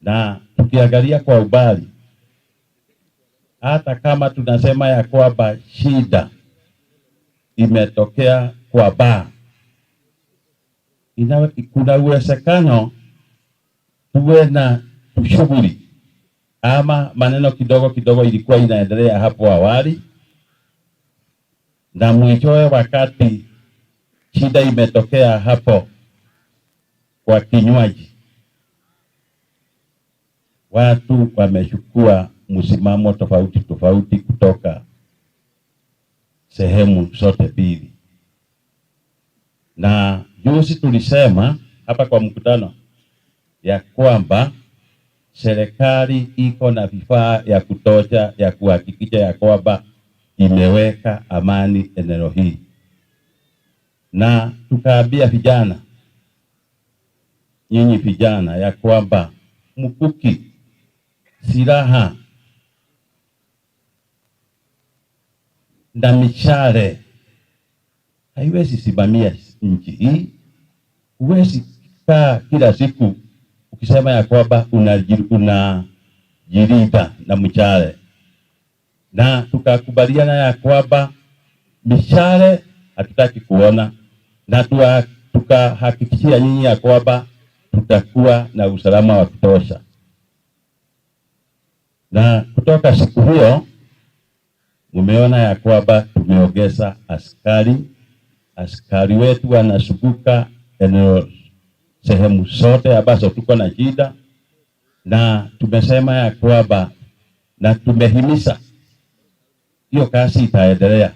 Na tukiangalia kwa umbali, hata kama tunasema ya kwamba shida imetokea kwa baa, kuna uwezekano tuwe na shughuli ama maneno kidogo kidogo ilikuwa inaendelea hapo awali, na mwishowe wakati shida imetokea hapo kwa kinywaji, watu wamechukua msimamo tofauti tofauti kutoka sehemu zote mbili. Na juzi tulisema hapa kwa mkutano ya kwamba serikali iko na vifaa ya kutosha ya kuhakikisha ya kwamba imeweka amani eneo hili, na tukaambia vijana, nyinyi vijana, ya kwamba mkuki, silaha na mishale haiwezi simamia nchi hii. Huwezi kaa kila siku ukisema ya kwamba unajilinda na mshale, na tukakubaliana ya kwamba mishale hatutaki kuona, na tukahakikishia nyinyi ya kwamba tutakuwa na usalama wa kutosha. Na kutoka siku hiyo mumeona ya kwamba tumeongeza askari. Askari wetu wanazunguka eneo sehemu zote ambazo tuko na shida, na tumesema ya kwamba na tumehimiza hiyo kazi itaendelea.